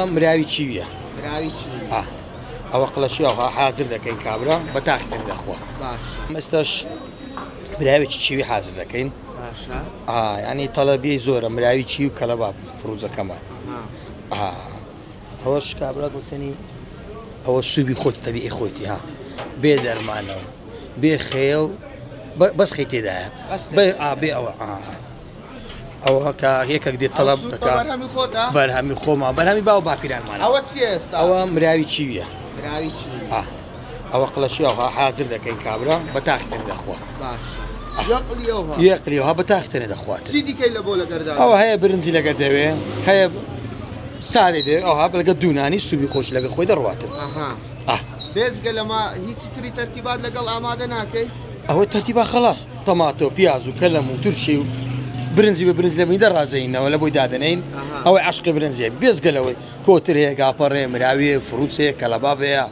مراوی چیویە. مراوی چیوی. ئا ئەوە قڵەچی ئەوها حازر دەکەین کابرا بە تاقی تەنی دەخوا. باشە. ئێستاش مراوێکی چیوی حازر دەکەین. باشە. ئا یانی تەڵەبیەی زۆرە مراوی چیوی و کەلەباب فڕوزەکەمان. ئەها. ئا ئەوەش کابرا گوتنی ئەوە سوبی خۆتی تەبیعی خۆیتی ها بێ دەرمانە و بێ خێیە و بەس خێی تێدایە. بەس خێ. بێ ئا بێ ئەوە ئا. ئەوە کە یەکێک دێت تەڵەب دەکا بەرهەمی خۆتە؟ بەرهەمی خۆمان بەرهەمی باو باپیرانمان. ئەوە چییە ئێستا؟ ئەوە مراوی چیویە. مراوی چیوی. ئا ئەوە قڵەچی ئەوها حازر دەکەین کابرا بە تاقی تەنی دەخوا. باشە. یەقلیەوە. یەقلیەوە بە تاقی تەنی دەخوات. چی دیکەی لە بۆ لەگەردا؟ ئەوە هەیە برنجی لەگەر دەوێ هەیە سادەی دەوێ ئەوها لەگەر دوونانی سوبی خۆش لەگەر خۆی دەڕواتن. ئەها. ئا. بێجگە لەمە هیچی تری تەرتیبات لەگەڵ ئامادە ناکەی؟ ئەوە تەرتیبا خەڵاس تەماتۆ پیاز و کەلەم و ترشی و برنجی بە برنج لەبنی دەڕازێینەوە لە بۆی دادەنێین ئەوەی عەشقی برنجیە بێجگە لەوەی کۆتر هەیە گاپەڕ هەیە مراوی هەیە فروچ هەیە کەلەباب هەیە.